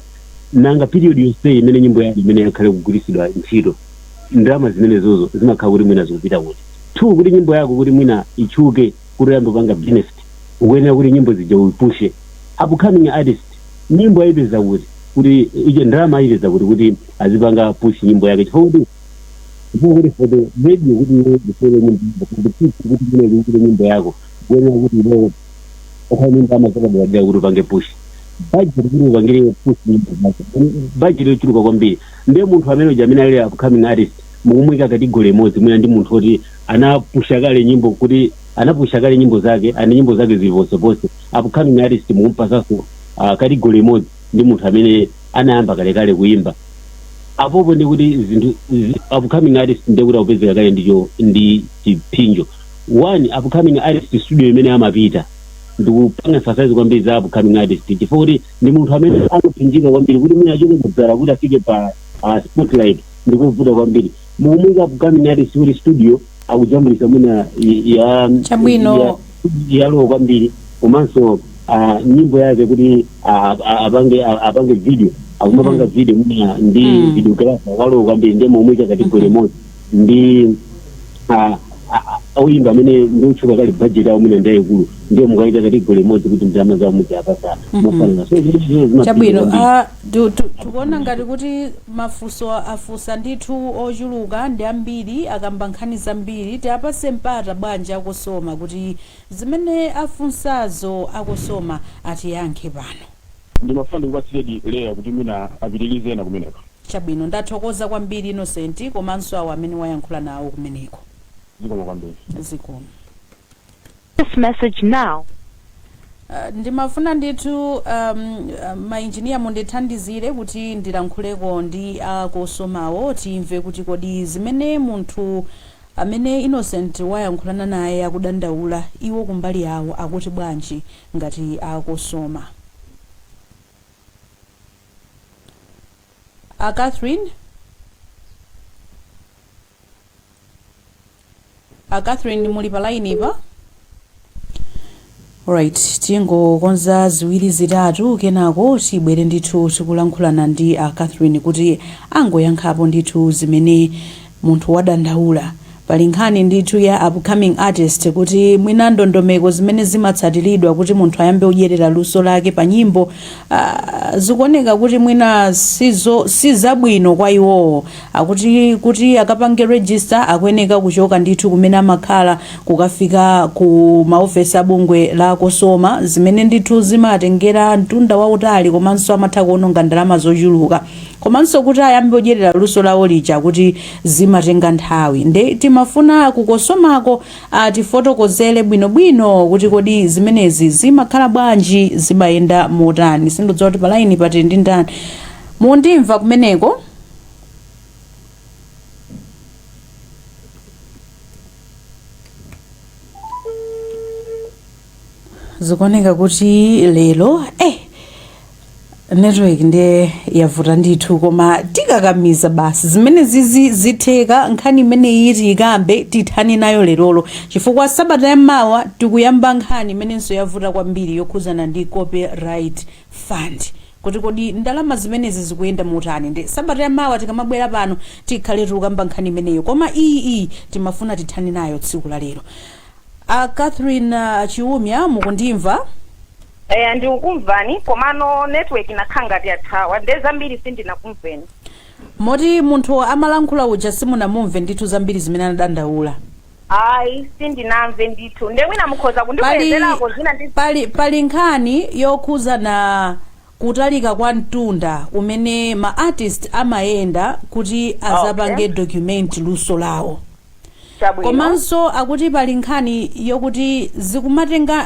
Nanga period yonse imene nyimbo yako imene yakhale kugwiritsidwa ntchito, ndalama zimenezozo zimakhala kuti mwina zikupita kuti? Two, kuti nyimbo yako kuti mwina itchuke, kuti uyambe kupanga benefit, ukuyenera kuti nyimbo zija uipushe. Upcoming artist nyimbo ayipeza kuti ije ndalama ayipeza kuti azipanga push nyimbo yake? Chifukwa kuti for the radio kuti iwe ufere nyimbo yako, for the people kuti mwina ikuchite nyimbo yako, ukuyenera kuti iwe ukhale ndi ndalama zapaderadera kuti upange push. Budget kuti upangire push nyimbo zako, budget yochuluka kwambiri. Ndiye munthu amene uja amene ali upcoming artist mukumuyika category imodzi mwina ndi munthu oti anapusha kale nyimbo, kuti anapusha kale nyimbo zake ani nyimbo zake zili ponseponse. Upcoming artist mukumpasanso category imodzi ndi munthu amene anayamba kalekale kuyimba. Apopo ndi kuti zinthu upcoming artist ndiye kuti akupezeka kale ndicho ndi chiphinjo. One, upcoming artist studio imene amapita, ndikupanga emphasize kwambiri za upcoming artist chifukwa kuti ndi munthu amene amaphinjika kwambiri kuti mwina achoke kudzala kuti afike pa spotlight ndikuvuta kwambiri. Mukumuyika upcoming artist kuti studio akujambulisa mwina ya Chabwino. Yalowa kwambiri, komanso nyimbo yake kuti apange video, akumapanga video mwina ndi videographer walowa kwambiri. Ndiye momwe category imodzi ndi oyimba amene ndi otchuka kale, budget yawo mwina ndiyayikulu, ndiye mukaita category imodzi kuti ndalama zawo muziapasa mofanana. So zinthu zimene zimaphinja Chabwino. kwambiri. Tikuona ngati kuti mafunso afunsa ndithu ochuluka ndi ambiri, akamba nkhani zambiri. Tiapase mpata bwanji aCOSOMA kuti zimene afunsazo aCOSOMA atiyankhe pano. Ndimafuna ndikupatsiredi Leya kuti mwina apitirize ena kumeneko. Chabwino, ndathokoza kwambiri Innocent, komanso awo amene wayankhula nawo kumeneko. Zikomo kwambiri. Zikomo. This message now. Ndimafuna ndithu mainjiniya mundithandizire kuti ndilankhuleko ndi aCOSOMAwo, timve kuti kodi zimene munthu amene Innocent wayankhulana naye akudandaula, iwo kumbali yawo akuti bwanji ngati aCOSOMA. A Catherine, a Catherine, muli pa line pa? Alright, tingokonza ziwiri zitatu, kenako tibwere ndithu tikulankhulana ndi a Catherine kuti angoyankhapo ndithu zimene munthu wadandaula. Pali nkhani ndithu ya upcoming artist, kuti mwina ndondomeko zimene zimatsatiridwa kuti munthu ayambe kudyerera luso lake pa nyimbo zikuoneka kuti mwina sizo sizabwino kwa iwowo. Akuti kuti akapange register akuyeneka kuchoka ndithu kumene amakhala kukafika ku maofesi abungwe la COSOMA, zimene ndithu zimatengera mtunda wautali, komanso amatha kuononga ndalama zochuluka, komanso kuti ayambe kudyerera luso lawo lija kuti zimatenga nthawi. Nde timafuna kuCOSOMAko atifotokozere bwinobwino kuti kodi zimenezi zimakhala bwanji, zimayenda motani. Sindidziwa kuti pa line pati ndi ndani. Mundimva kumeneko? Zikuoneka kuti lero Network ndiye yavuta ndithu, koma tikakamiza basi zimene zizi zitheka. Nkhani imene iyi tiyikambe, tithani nayo lerolo, chifukwa sabata yammawa tikuyamba nkhani imenenso yavuta kwambiri yokhuzana ndi Copyright Fund, kuti kodi ndalama zimenezi zikuyenda motani. Ndi sabata yammawa tikamabwera pano tikhale tikukamba nkhani imeneyo, koma iyi timafuna tithani nayo tsiku la lero. A Catherine Chiumya, mukundimva? Eya, ndikukumvani, komano network inakhala ngati yathawa, nde zambiri sindinakumveni. Moti munthu amalankhula uja simunamumve ndithu zambiri zimene anadandaula? Ayi, sindinamve ndithu, nde mwina mukhoza kundibwezerako zina ndi Pali nkhani yokhuzana kutalika kwa mtunda umene ma artist amayenda kuti azapange document luso lawo. Komanso akuti pali nkhani yokuti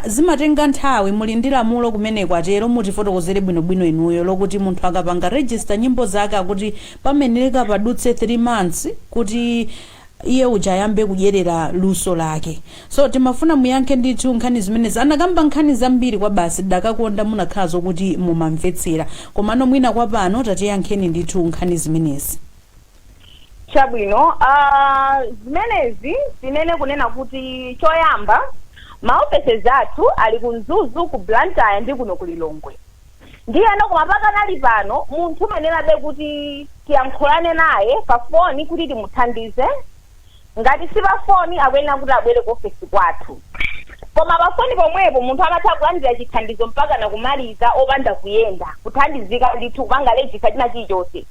zimatenga nthawi, muli ndi lamulo kumeneko, atero, mutifotokozere bwinobwino inuyo, lokuti munthu akapanga register nyimbo zake, akuti pameneka padutse 3 months kuti iye uja ayambe kudyerera luso lake. So timafuna muyankhe ndithu nkhani zimenezi. Anakamba nkhani zambiri kwa basi, dakakonda munakhala zokuti mumamvetsera, komano mwina kwa pano tatiyankheni ndithu nkhani zimenezi. Chabwino, zimenezi tinene kunena kuti choyamba, maofeses athu ali ku Mzuzu, ku Blantyre ndi kuno ku Lilongwe. Ndiyeno koma pakanali pano munthu umenerabe kuti tiyankhulane naye pa foni kuti timuthandize. Ngati si pa foni, akuyenera kuti abwere ku ofesi kwathu, koma pa foni pomwepo munthu amatha kulandira chithandizo mpaka nakumaliza opanda kuyenda, kuthandizika ndithu kupanga register china chilichonse.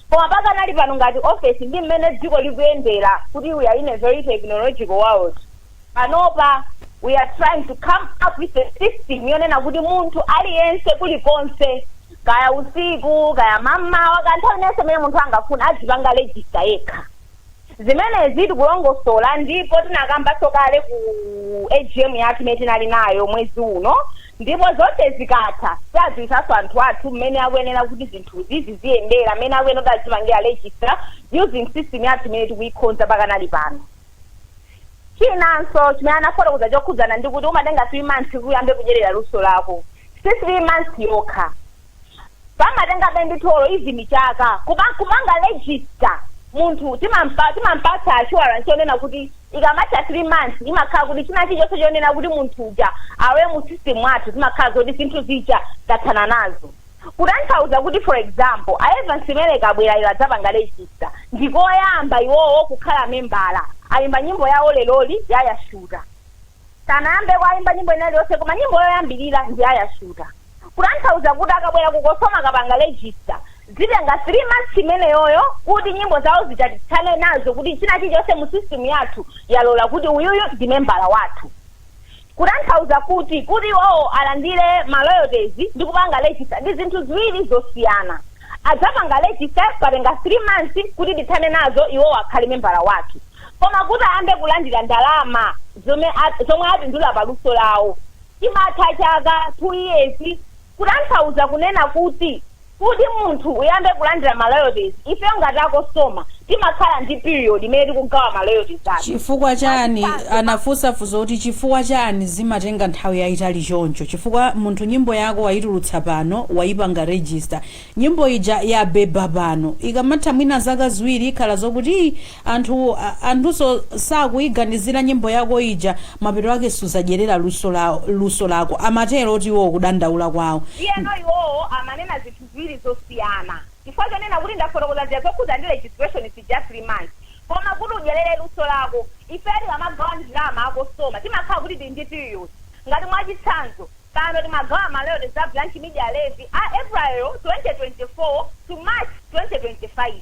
Koma pakanali pano ngati ofesi, ndi mmene dziko likuyendera kuti we are in a very technological world, panopa we are trying to come up with a system yonena kuti munthu aliyense kulikonse, kaya usiku, kaya mammawa, kaya nthawi inense imene munthu angafuna, azipanga register yekha. Zimenezi tikulongosola, ndipo tinakambanso kale ku AGM yathu imene tinali nayo mwezi uno, ndipo zonse zikatha tiadziwisanso anthu athu mmene akuyenera kuti zinthuzi ziziyendera, mmene akuyenera kuti azipangira register using system yathu imene tikuyikonza pakanali pano. Chinanso chimene anafotokoza chokhudzana ndi kuti umatenga 3 months kuti uyambe kudyerera luso lako, si 3 months yokha, pamatenga ndithu even chaka kupanga register munthu. Timampatsa assurance yonena kuti ikamatha 3 months imakhala kuti china chilichonse chonena kuti munthu uja awe mu system mwathu, zimakhala zoti zinthu zija tathana nazo. Kutanthauza kuti, for example, a Evans Meleka abwera ilo adzapanga register, ndikoyamba iwowo kukhala membala, ayimba nyimbo yawo leloli yayashuta. Sanayambe kwayimba nyimbo ina iliyonse, koma nyimbo yoyambirira ndi yayashuta. Kutanthauza kuti akabwera ku COSOMA akapanga register, zitenga 3 months imeneyoyo kuti nyimbo zawo zithatithane nazo, kuti china chilichonse mu system yathu yalola kuti uyuyu ndi membala wathu. Kutanthauza kuti iwowo alandire ma royalties ndi kupanga register ndi zinthu ziwiri zosiyana. Adzapanga register, patenga 3 months kuti tithane nazo, iwowo akhale membala wathu, koma kuti ayambe kulandira ndalama zomwe apindula paluso lawo, chimatha chaka, 2 years. Kutanthauza kunena kuti munthu uyambe kulandira ma royalties, ifeyo ngati a COSOMA timakhala ndi period imene tikugawa ma royalties athu. Chifukwa chani, anafunsafunsa kuti chifukwa chani zimatenga nthawi yayitali choncho? Chifukwa munthu nyimbo yako wayitulutsa pano, wayipanga register, nyimbo ija yabeba pano, ikamatha mwina zaka 2 ikhala zokuti "Ii, anthunso sakuyiganizira nyimbo yako ija, mapeto ake suzadyerera luso lako." Amatero kuti iwo kudandaula kwawo. Iyeno iwowo amanena zinthu ziwiri zosiyana, chifukwa chonena kuti ndafotokoza zija zokhuza ndi registration zija 3 months, koma kuti udyerere luso lako, ife tikamagawa ndalama a COSOMA timakhala kuti tili ndi period. Ngati mwachitsanzo pano timagawa ma royalties za branch media levy a April 2024 to March 2025.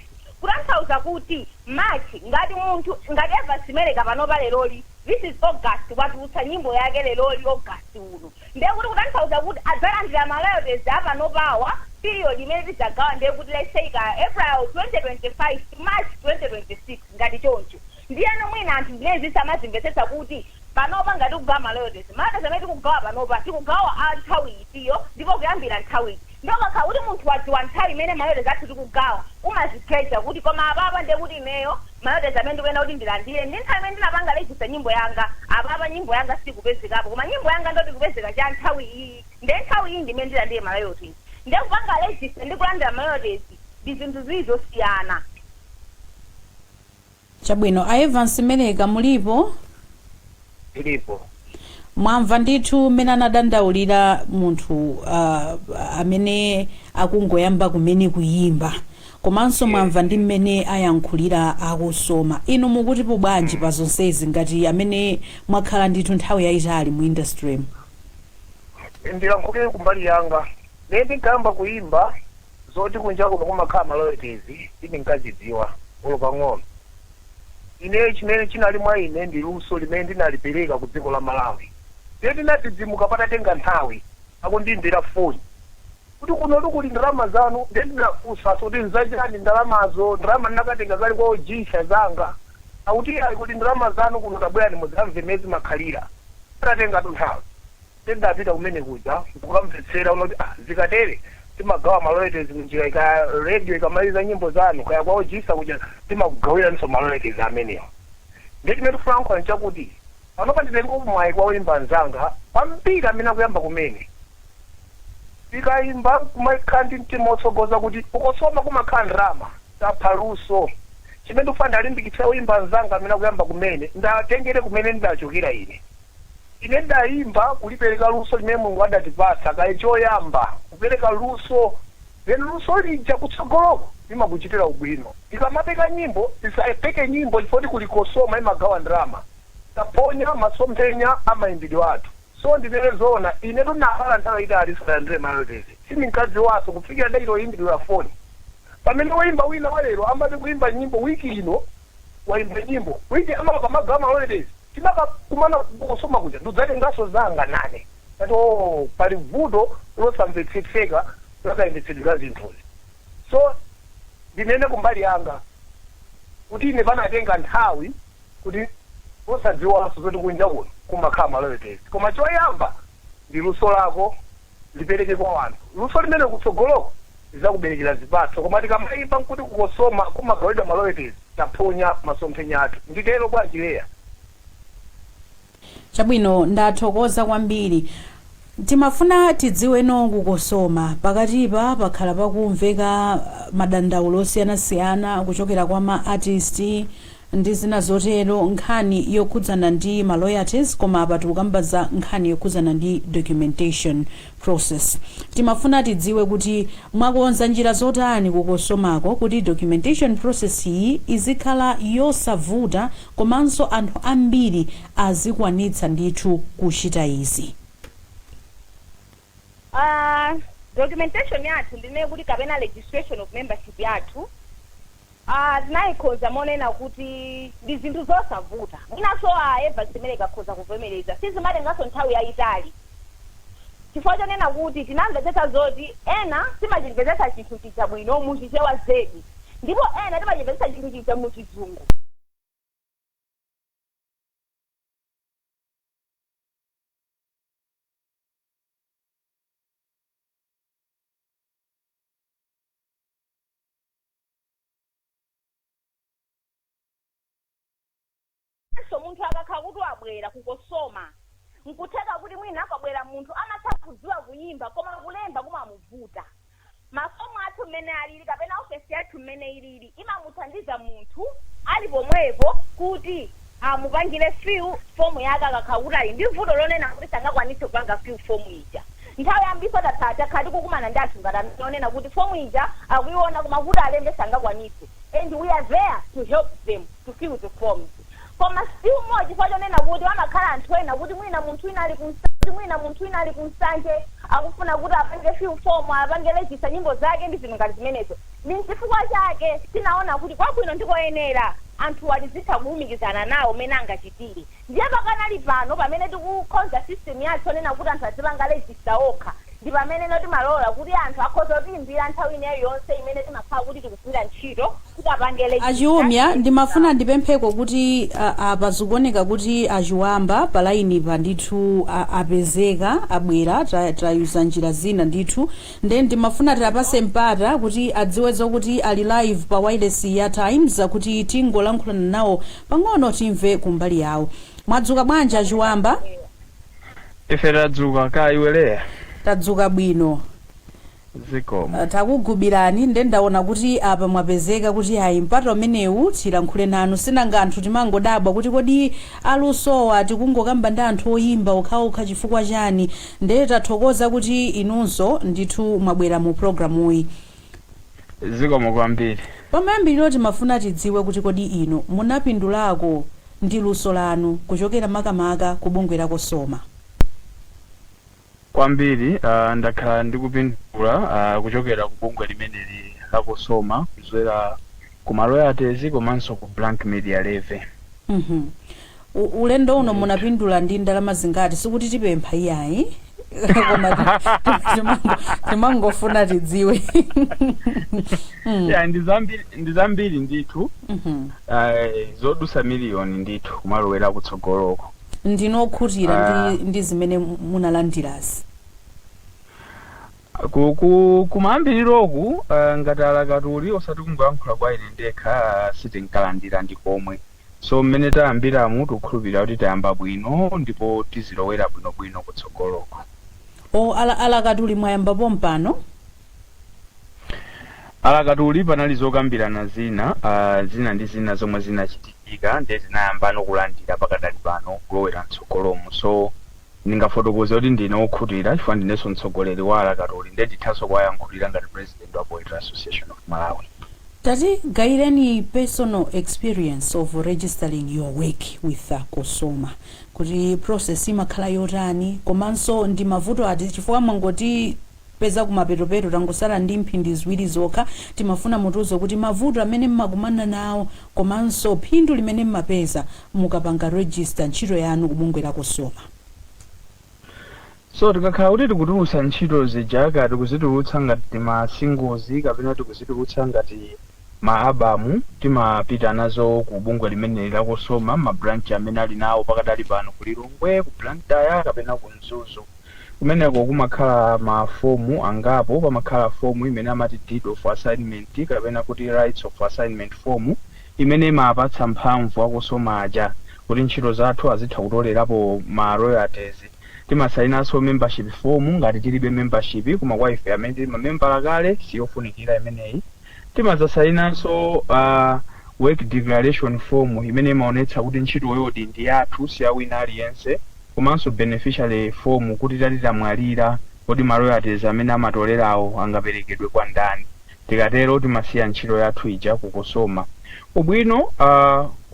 Kutanthauza kuti March, ngati munthu ngati Evans Meleka panopa leroli, this is August, watulutsa nyimbo yake leroli August uno, ndiye kuti kutanthauza kuti adzalandira ma royalties apanopawa, period imene tidzagawa ndiye kuti let's say ka April 2025 to March 2026, ngati choncho. Ndiyeno mwina anthu zimene zisamazimvetsetsa kuti panopa ngati tikugawa ma royalties, ma royalties amene tikugawa panopa tikugawa a nthawi itiyo, ndipo kuyambira nthawi iti. Ndipo kakhala kuti munthu wadziwa nthawi imene ma royalties athu tikugawa, umazikheja kuti koma apapa ndiye kuti ineyo ma royalties amene ndikuyena kuti ndilandire ndi nthawi imene ndinapanga register nyimbo yanga. Apapa nyimbo yanga sikupezekapo, koma nyimbo yanga ndoti kupezeka cha nthawi iyi, ndiye nthawi iyi ndimene ndilandire ma royalties. Ndiye kupanga register ndi kulandira ma royalties ndi zinthu ziwiri zosiyana. Chabwino, a Evans Meleka mulipo? Ilipo. Mwamva ndithu mmene anadandaulira munthu amene akungoyamba kumene kuyimba, komanso mwamva ndi mmene ayankhulira a COSOMA. Inu mukutipo bwanji pa zonsezi ngati amene mwakhala ndithu nthawi yayitali mu industry? Ndilankhulire kumbali yanga. Ine ndinkayamba kuyimba, zoti kunja kuno kumakhala ma royalties sindinkazidziwa olo pang'ono. Ine chimene chinali mwa ine ndi luso limene ndinalipereka ku dziko la Malawi. Ndiye ndinadzidzimuka patatenga nthawi, akundiimbira foni kuti kuno kuli ndalama zanu. Ndiye ndinafunsanso kuti nzachani ndalamazo? Ndalama ndinakatenga kale kwa ojisha zanga. Akuti ayi, kuti ndalama zanu kuno, tabwerani mudzamve mmene zimakhalira. Patatengatu nthawi, ndiye ndapita kumene kuja kukamvetsera unoti, ah, zikatere timagawa ma royalties kunjira ika radio ikamaliza nyimbo zanu, kaya kwa ojisa kuja timakugawiraninso ma royalties amenewo. Ndiye chimene tikufuna kuyankhula nchakuti panopa nditenga mwayi kwa oyimba anzanga kwambiri amene akuyamba kumene. Tikayimba kumakhala ndi mtima otsogoza kuti ku COSOMA kumakhala ndalama, tapha luso. Chimene ndikufuna ndalimbikitsa oyimba anzanga amene akuyamba kumene, ndatengere kumene ndachokera ine. Ine ndayimba kulipereka luso limene Mulungu adatipatsa kaye choyamba, kupereka luso, then luso lija kutsogoloko limakuchitira ubwino. Tikamapeka nyimbo, tisapeke nyimbo chifukwa kuli COSOMA imagawa ndalama. Taponya masomphenya amayimbidwe athu. So ndinene zoona, ine tunakhala nthawi itali sanalandire ma royalties, sindinkadziwaso kufikira ndachita oyimbidwira foni. Pamene woyimba wina walero amati kuimba nyimbo wiki ino, wayimba nyimbo wiki amakamagawa ma royalties, timakakumana COSOMA kuja, ndidzatenganso zanga nane ati, oh, pali vuto losamvetsetseka lakayendetsedwe ka zinthuzi. So ndinene kumbali yanga kuti ine panatenga nthawi kuti osadziwanso zoti kunja kuno kumakhala ma royalties, koma choyamba ndi luso lako, lipereke kwa wanthu luso limene kutsogoloko lizakuberekera zipatso. Koma tikamayimba nkuti ku COSOMA kumagawidwa ma royalties, taphonya masomphenya athu. Nditero bwanji, Leya? Chabwino, ndathokoza kwambiri. Timafuna tidziweno ku COSOMA, pakatipa pakhala pakumveka madandaulo osiyanasiyana kuchokera kwa ma artist ndi zina zotero, nkhani yokhudzana ndi ma royalties, koma apa tikukamba za nkhani yokhudzana ndi documentation process. Timafuna tidziwe kuti mwakonza njira zotani ku COSOMAko kuti documentation process iyi izikhala yosavuta komanso anthu ambiri azikwanitsa ndithu kuchita izi. Documentation yathu, ndinene kuti kapena registration of membership yathu, tinayikonza monena kuti ndi zinthu zosavuta. Mwinanso Evans imene ikakhoza kuvomereza, sizimatenganso nthawi yayitali, chifukwa chonena kuti tinamvetsetsa zoti ena timachimvetsetsa chinthu chija bwino muchichewa zedi, ndipo ena timachimvetsetsa chinthu chija muchizungu. So munthu akakhala kuti wabwera ku COSOMA, nkutheka kuti mwina akabwera munthu amatha kudziwa kuyimba koma kulemba kumamuvuta, mafomu athu mmene alili kapena ofesi yathu mmene ilili imamuthandiza munthu ali pomwepo kuti amupangire fill fomu yake akakhala kuti ali ndi vuto lonena kuti sangakwanitse kupanga fill fomu ija. Nthawi yambiri takhala tikukumana ndi anthu ngati amene onena kuti fomu ija akuiona koma kuti alembe sangakwanitse, and we are there to help them to fill the forms. Koma still more, chifukwa chonena kuti amakhala anthu ena kuti mwina munthu wina ali kunsanje, mwina munthu wina ali kunsanje akufuna kuti apange fill form, apange register nyimbo zake ndi zinthu ngati zimenezo. Ndi chifukwa chake tinaona kuti kwabwino ndikoyenera anthu atizitha kulumikizana nawo mmene angachitire. Ndiye pakanali pano, pamene tikukonza system yathu onena kuti anthu azipanga register okha, ndi pamene no timalola kuti anthu akhoza kutiyimbira nthawi ineyo yonse imene timakhala kuti tikugwira ntchito kuti apange register. Achiumya, ndimafuna ndipempheko kuti apa zikuoneka kuti achiwamba pa line pa ndithu apezeka, abwera, tayuza njira zina ndithu. Nde ndimafuna tiapase mpata kuti adziwe zokuti ali live pa wireless ya Times, kuti tingolankhulana nawo pang'ono, timve kumbali yawo. Mwadzuka bwanji, achiwamba? Ife tadzuka, ka iwe Leya? Tadzuka bwino. Zikomo. Takugubirani nde ndaona kuti apa mwapezeka kuti ayi, mpata umenewu tilankhule nanu. Sinanga anthu timangodabwa kuti kodi alusowa tikungokamba ndi anthu oyimba okhaokha chifukwa chani? Nde tathokoza kuti inunso ndithu mwabwera mu programuyi. Zikomo kwambiri. Pamayambiriro timafuna tidziwe kuti kodi inu munapindulako ndi luso lanu kuchokera makamaka ku bungwe la COSOMA? Kwambiri, ndakhala ndikupindula kuchokera ku bungwe limeneli la COSOMA kudzera ku ma royalties komanso ku blank media levy. Ulendo uno munapindula ndi ndalama zingati? Sikuti tipempha iyayi, koma timangofuna tidziwe. Yeah, ndi zambiri ndithu. Zodusa miliyoni ndithu kumalowera kutsogoloko. Ndinokhutira ndi zimene munalandirazi? Kumayambiriroku, ngati alakatuli, osati kungoyankhula kwa ine ndekha, sitinkalandira ndi komwe. So mmene tayambiramu, tikukhulupirira kuti tayamba bwino ndipo tizilowera bwinobwino kutsogoloko. O alakatuli mwayamba pompano? Alakatuli panali zokambirana zina, zina ndi zina zomwe zinachitika, ndiye tinayambano kulandira pakadali pano kulowera mtsogolomo. So ndingafotokoze kuti ndine wokhutira chifukwa ndinenso mtsogoleri wa alakatuli, ndiye ndithanso kuwayankhulira ngati president wa Poetry Association of Malawi. Tatigayireni personal experience of registering your work with COSOMA, kuti process imakhala yotani komanso ndi mavuto ati, chifukwa mwangoti peza kumapetopeto, tangosala ndi mphindi 2 zokha. Timafuna mutiuze kuti mavuto amene mmakumana nawo komanso phindu limene mmapeza mukapanga register ntchito yanu kubungwe la COSOMA. So tikakhala kuti tikutulutsa ntchito zija, kaya tikuzitulutsa ngati ma singles kapena tikuzitulutsa ngati ma album, timapita nazo ku bungwe limeneli la COSOMA, ma branch amene ali nawo pakadali pano ku Lilongwe, ku Blantyre kapena ku Mzuzu. Kumeneko kumakhala mafomu angapo. Pamakhala fomu imene amati deed of assignment kapena kuti rights of assignment form, imene imapatsa mphamvu a COSOMA aja kuti ntchito zathu azitha kutolerapo ma royalties. Timasayinanso membership form ngati tilibe membership, koma kwa ife amene tili mamembala kale siyofunikira imeneyi. Timadzasayinanso work declaration form imene imaonetsa kuti ntchito yodi ndi yathu, si ya wina aliyense, komanso beneficiary form kuti tati tamwalira, kodi ma royalties amene amatolerawo angaperekedwe kwa ndani? Tikatero timasiya ntchito yathu ija ku COSOMA. Ubwino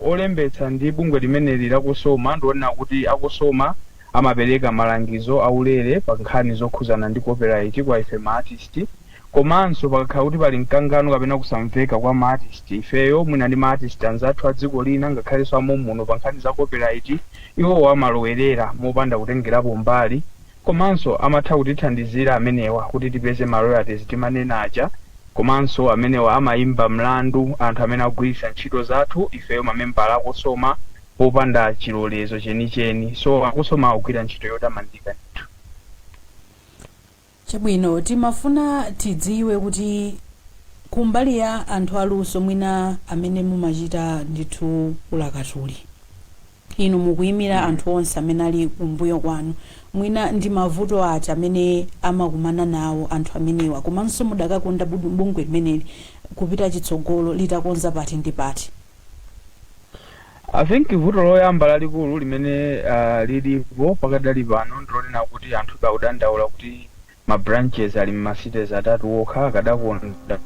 olembetsa ndi bungwe limeneli la COSOMA ndionena kuti a COSOMA amapereka malangizo aulere pa nkhani zokhuzana ndi copyright kwa ife ma artist, komanso pakakhala kuti pali mkangano kapena kusamveka kwa ma artist, ifeyo mwina ndi ma artist anzathu a dziko lina ngakhalenso amomuno, pa nkhani za copyright iwowo amalowerera mopanda kutengerapo mbali, komanso amatha kutithandizira amenewa kuti tipeze ma royalties timanena aja. Komanso amenewa amayimba mlandu anthu amene akugwiritsa ntchito zathu ifeyo mamembala a COSOMA popanda chilolezo chenicheni. So a COSOMA akugwira ntchito yotamandika ndithu. Chabwino, timafuna tidziwe kuti kumbali ya anthu aluso mwina amene mumachita ndithu ulakatuli, inu mukuyimira anthu onse amene ali kumbuyo kwanu, mwina ndi mavuto ati amene amakumana nawo anthu amenewa, komanso mudakakonda bungwe limeneli kupita chitsogolo litakonza pati ndi pati? I think vuto loyamba lalikulu limene lilipo pakadali pano ndilonena kuti anthu akudandaula kuti ma branches ali m'ma cities atatu okha. Akadakonda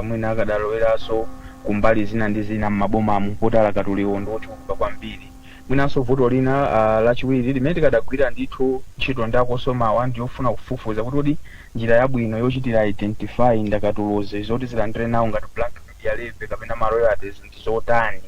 mwina akadaloweranso kumbali zina ndi zina m'mabomamu, poti alakatuliwo ndi ochuluka kwambiri. Mwinanso vuto lina lachiwiri limene tikadagwira ndithu ntchito ndi a COSOMAwa ndiyofuna kufufuza kuti kodi njira yabwino yochitira identify ndakatulozi zoti zilandire nawo ngati blank media levy kapena ma royalties ndi zotani.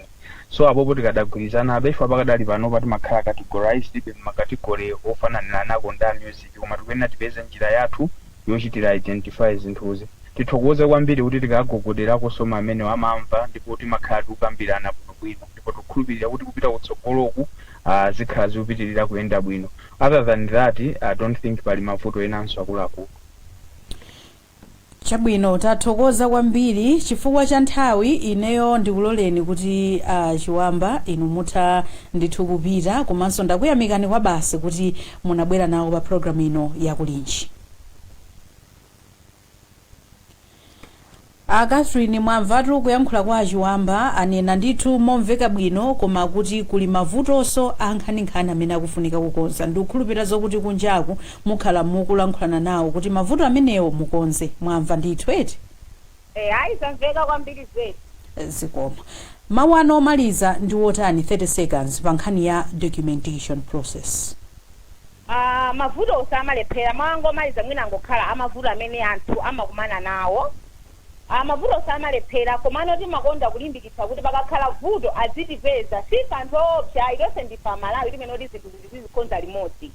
So apopo tikadagwirizanabe ife. Pakadali panopa timakhala categorized ibe m'ma category ofananira nako ndi a music, koma tikuyenera tipeze njira yathu yochitira identify zinthuzi. Tithokoze kwambiri kuti tikagogodera a COSOMA amene amamva, ndipo timakhala tikukambirana bwinobwino, ndipo tikukhulupirira kuti kupita kutsogoloku zikhala zikupitirira kuyenda bwino. Other than that, I don't think pali mavuto enanso akuluakulu. Chabwino, tathokoza kwambiri. Chifukwa cha nthawi, ineyo ndikuloleni kuti Chiwamba, inu mutha ndithu kupita, komanso ndakuyamikani kwa basi kuti munabwera nawo pa programu ino yakulinji. A Catherine, mwamvatu kuyankhula kwa Achiwamba. Anena ndithu momveka bwino, koma kuti kuli mavutonso ankhaninkhani amene akufunika kukonza. Ndikukhulupirira zokuti kunjaku mukhala mukulankhulana nawo kuti mavuto amenewo mukonze. Mwamva ndithu, eti? Eh, ayi, zamveka kwambiri zedi. Zikomo. Mawu ano omaliza ndi wotani, 30 seconds, pa nkhani ya documentation process? Ah, mavuto osamalephera. Mawu anga omaliza mwina angokhala amavuto amene anthu amakumana nawo. Ah, mavuto osamalephera, komano timakonda kulimbikitsa kuti pakakhala vuto azitipeza. Sife anthu oopsa, ilonse ndife Amalawi, timene kuti zinthu zizikonza limodzi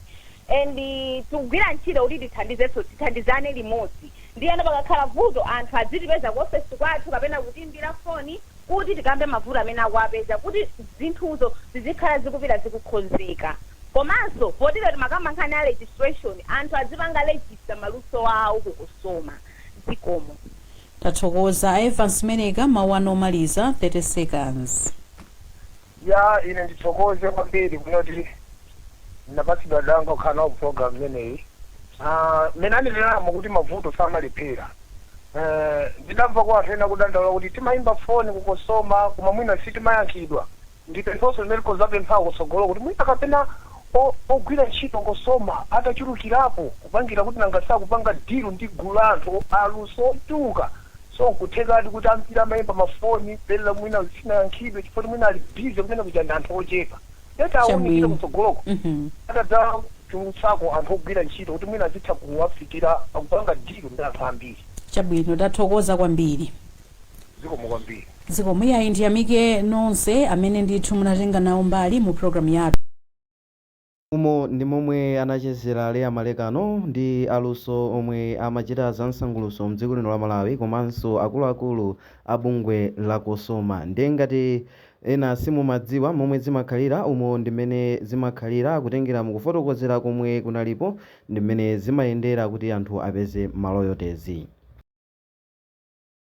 and tikugwira ntchito kuti tithandizenso, tithandizane limodzi. Ndiyeno pakakhala vuto anthu azitipeza ku ofesi kwathu kapena kutimbira foni kuti tikambe mavuto amene akuwapeza, kuti zinthuzo zizikhala zikupita zikukonzeka. Komanso potero timakamba nkhani ya registration, anthu azipanga register maluso awo ku COSOMA. Zikomo. Tathokoza. Evans Meneka, mawu ano omaliza, 30 seconds. Ya, ine ndithokoze kwambiri kunoti ndinapatsidwa danga kukhala nawo program imeneyi. Ah, mmene anenelamo kuti mavuto samalephera, ndidamva kwa anthu ena kudandaula kuti timayimba foni ku COSOMA koma mwina sitimayankhidwa. Ndipemphonso limene likozapemphako kutsogolo kuti mwina kapena ogwira ntchito COSOMA atachulukirapo, kupangira kuti nanga sakupanga deal ndi gulu la anthu aluso ochuluka, so nkuthekadi kuti ambiri amayimba mafoni pena mwina sinayankhidwe chifukwa mwina ali busy kumene kuja ndi anthu ochepa. Leta awunikire kutsogoloko atadzachulutsako anthu ogwira ntchito kuti mwina azitha kuwafikira akupanga deal ndi anthu ambiri. Chabwino, tathokoza kwambiri. Zikomo kwambiri. Zikomo. Iyayi, ndiyamike nonse amene ndithu munatenga nawo mbali mu programu yathu. Umo ndi momwe anachezera Leya Malekano ndi aluso omwe amachita za msangulutso mdziko lino la Malawi komanso akuluakulu a bungwe la COSOMA. Ndiye ngati ena simumadziwa momwe zimakhalira, umo ndi mmene zimakhalira, kutengera mukufotokozera komwe kunalipo ndi mmene zimayendera kuti anthu apeze ma royalties.